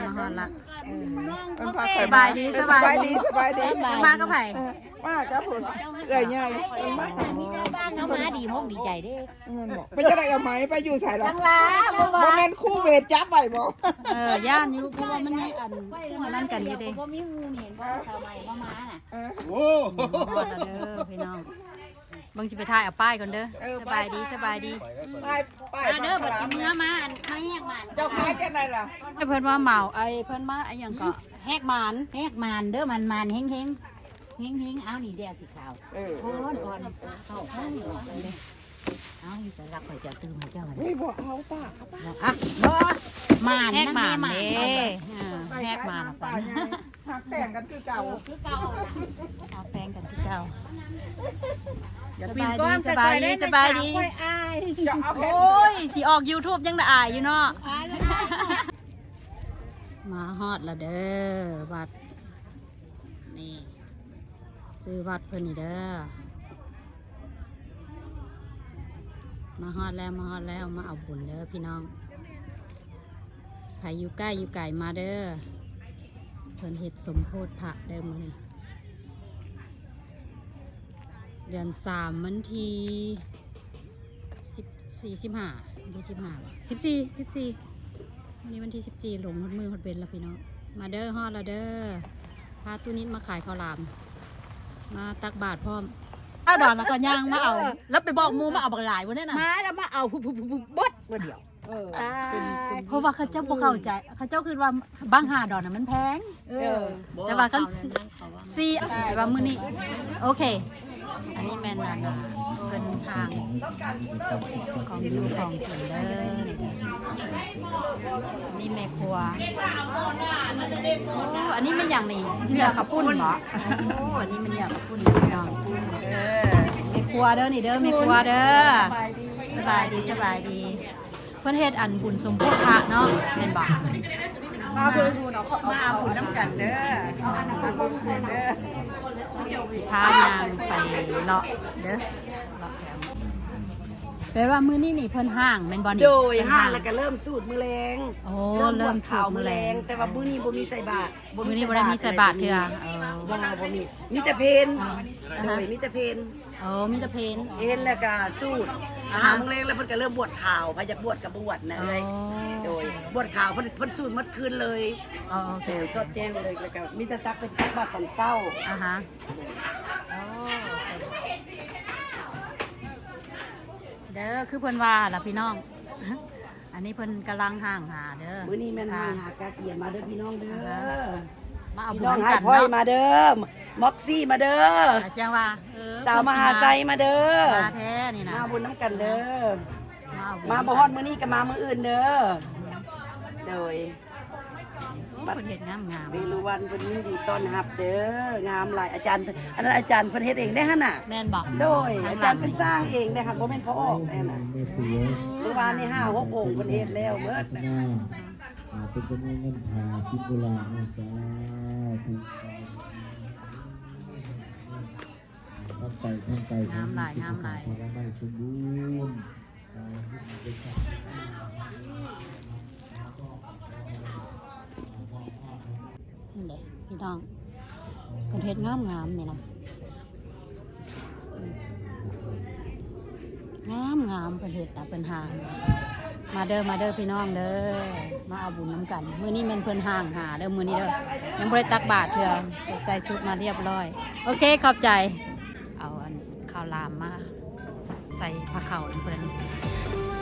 ມາຮອດລະ ເອີ ເພິ່ນພາຂ້ອຍມາ ສະບາຍດີ ສະບາຍດີ ສະບາຍດີ ສະບາຍດີ ມາກັບໃຜ? ເອີ ມາກັບເພິ່ນ ເອື້ອຍໃຫຍ່ ເພິ່ນມາ ເຮົາມາດີມົກດີໃຈເດ້ ແມ່ນບໍ່? ເປັນຈັ່ງໃດ ເອົາໄມ້ໄປຢູ່ໃສລະ? ຈັງຫວະ ບໍ່ແມ່ນຄູເວດຈັບໄວ້ບໍ່? ເອີ ຢ້ານຢູ່ ເພາະວ່າມັນຍັງອັນ ອັນນັ້ນກັນຢູ່ເດ້ ບໍ່ມີໝູ່ນີ້ ເຫັນບໍ່? ເອົາໄມ້ມາ ມານະ ເອີ ໂອ້ ຮອດແລ້ວເດີພີ່ນ້ອງ ເບິ່ງຊິໄປຖ່າຍເອົາປ້າຍກ່ອນເດີ ເອີ ສະບາຍດີ ສະບາຍດີ ໄປ ໄປ ມາເດີ ບັດຊິເມືອມາ ອັນ ມາແຮກໝານ ເຈົ້າຂາຍຈັ່ງໃດລະ? ໃຫ້ເພິ່ນມາເໝົາ ໄອ້ ເພິ່ນມາ ໄອ້ຫຍັງເກາະ ແຮກໝານ ແຮກໝານເດີ ໝານໆ ເຮັງໆ ເຮັງໆ ເອົານີ້ເດ ສີຂາວ ເອີ ອ່ອນໆ ເຂົ້າ ເຂົ້າ ເຂົ້າ ເອົາຢູ່ໃສລະ ຂ້ອຍຈະຕື່ມໃຫ້ເຈົ້າ ເຮີ້ຍ ບໍ່ເອົາປ້າ ເອົາປ້າ ບໍ່ ອ່ະ ບໍ່ ໝານ ແຮກໝານເດ້ ເອີ ແຮກໝານ ໄປ ໄປ ໄປ ຮັກແພງກັນຄືເກົ່າ ຄືເກົ່າ ຮັກແພງກັນຄືເກົ່າ ສະບາຍດີ ສະບາຍດີ ສະບາຍດີ ໂອ້ຍ ຊິອອກຢູທູບຍັງໄດ້ອາຍຢູ່ເນາະ ມາຮອດລະເດີ ວັດ ນີ້ ຊື່ວັດເພິ່ນນີ້ເດີ ມາຮອດແລ້ວ ມາຮອດແລ້ວ ມາເອົາບຸນເດີພີ່ນ້ອງ ໃຜຢູ່ໃກ້ຢູ່ໄກມາເດີ ເພິ່ນເຮັດສົມໂພດພະເດີມື້ນີ້ ເດືອນສາມ ວັນທີສິບສີ່ ສິບຫ້າ ວັນທີສິບຫ້າ ສິບສີ່ ສິບສີ່ ມື້ນີ້ວັນທີສິບສີ່ ລົງຮອດມື້ຮອດເວັນລະພີ່ນ້ອງ ມາເດີ ຮອດລະເດີ ພາຕູ້ນິດມາຂາຍເຂົ້າຫຼາມ ມາຕັກບາດພ້ອມ ເອົາດອນລະກໍຍ່າງມາເອົາ ລະໄປບອກໝູ່ມາເອົາບັກຫຼາຍບໍ່ແນ່ນະ ມາລະມາເອົາ ບ- ບ- ບ- ບ- ເບິດມື້ດຽວ ເອີ ເອີ ເພາະວ່າເຂົາເຈົ້າບໍ່ເຂົ້າໃຈ ເຂົາເຈົ້າຄິດວ່າບັກຫ້າດອນນະມັນແພງ ເອີ ແຕ່ວ່າຄັນ ສີ່ ແຕ່ວ່າມື້ນີ້ ໂອເຄ ອັນນີ້ແມ່ນອັນເດີນທາງຂອງຢູ່ຂອງກິນເດີ ນີ້ແມ່ຄົວ ໂອ້ ອັນນີ້ແມ່ນຫຍັງນີ້ ເຫຍື່ອເຂົ້າປຸ້ນບໍ? ໂອ້ ອັນນີ້ແມ່ນເຫຍື່ອເຂົ້າປຸ້ນເດີພີ່ນ້ອງ ເອີ ແມ່ຄົວເດີນີ້ເດີ ແມ່ຄົວເດີ ສະບາຍດີ ສະບາຍດີ ເພິ່ນເຮັດອັນບຸນສົມໂພດພະເນາະ ແມ່ນບໍ່? ມາບຸນ ມາເອົາບຸນນຳກັນເດີ ມາບຸນນຳກັນເດີ ຊິພາຍ່າງໄປເລາະເດີ ເລາະແຖວ ແປວ່າມື້ນີ້ນີ້ເພິ່ນຫ້າງແມ່ນບໍ່ນີ້? ໂດຍ ເພິ່ນຫ້າງ ຫ້າງແລ້ວກໍເລີ່ມສູດມື້ແລງ ໂອ້ ເລີ່ມບວດຂາວມື້ແລງ ແຕ່ວ່າມື້ນີ້ບໍ່ມີໃສ່ບາດ ມື້ນີ້ບໍ່ໄດ້ມີໃສ່ບາດເທື່ອ ເອີ ບໍ່ ບໍ່ມີ ມີແຕ່ເພນ ອ່າ ໂດຍ ມີແຕ່ເພນ ອໍ ມີແຕ່ເພນ ເພນແລ້ວກະສູດ ອ່າຮະ ຫ້າໂມງແລງແລ້ວເພິ່ນກະເລີ່ມບວດຂາວ ໃຜຢາກບວດກະບວດນະເອື້ອຍ ໂດຍ ບວດຂາວ ເພິ່ນ ເພິ່ນສູດໝົດຄືນເລີຍ ອໍ ໂອເຄ ແຈ້ງເລີຍ ແລ້ວກະມີແຕ່ຕັກໄປຕັກບາດຕອນເຊົ້າ ອ່າຮະ ເດີ ຄືເພິ່ນວ່າລະພີ່ນ້ອງ ອັນນີ້ເພິ່ນກຳລັງຫ້າງຫາເດີ ມື້ນີ້ແມ່ນຫ້າງຫາກາກຽມ ມາເດີພີ່ນ້ອງເດີ ອ່າຮະ ມາເອົາບຸນນຳກັນເນາະ ພີ່ນ້ອງໄຮພອຍມາເດີ ມັອກຊີມາເດີ ອາ ຈັ່ງວ່າ ເອີ ສາວມະຫາໄຊມາເດີ ມາແທ້ນີ້ນະ ມາບຸນນຳກັນເດີ ມາເອົາບຸນ ມາບໍ່ຮອດມື້ນີ້ກໍມາມື້ອື່ນເດີ ໂດຍ ໂອ້ ເພິ່ນເຮັດງາມໆ ເວລຸວັນເພິ່ນຍິນດີຕ້ອນຮັບເດີ ງາມຫຼາຍ ອາຈານ ອັນນັ້ນອາຈານເພິ່ນເຮັດເອງເດ້ຫັ້ນນະ ແມ່ນບໍ່? ໂດຍ ອາຈານເພິ່ນສ້າງເອງເດ້ຫັ້ນ ບໍ່ແມ່ນພໍ່ອອກເດ້ຫັ້ນນະ ເມື່ອວານນີ້ຫ້າຫົກອົງເພິ່ນເຮັດແລ້ວເບິດນະ ອ່າ ເປັນຈຳນວນເງິນຫ້າສິບໂດລາເນາະ ສາທຸ ທັງໄກທັງໄກ ງາມຫຼາຍ ງາມຫຼາຍ ພະລາໄນສົມບູນ ນີ້ເດ້ພີ່ນ້ອງ ເພິ່ນເຮັດງາມໆ ນີ້ນະ ງາມໆ ເພິ່ນເຮັດນະ ເພິ່ນຫ້າງ ມາເດີ ມາເດີພີ່ນ້ອງເດີ ມາເອົາບຸນນຳກັນ ມື້ນີ້ແມ່ນເພິ່ນຫ້າງຫາເດີ ມື້ນີ້ເດີ ຍັງບໍ່ໄດ້ຕັກບາດເທື່ອ ໃສ່ຊຸດມາຮຽບຮ້ອຍ ໂອເຄ ຂອບໃຈ ເອົາອັນ ເຂົ້າຫຼາມມາໃສ່ພາເຂົ້ານຳເພິ່ນ ເພິ່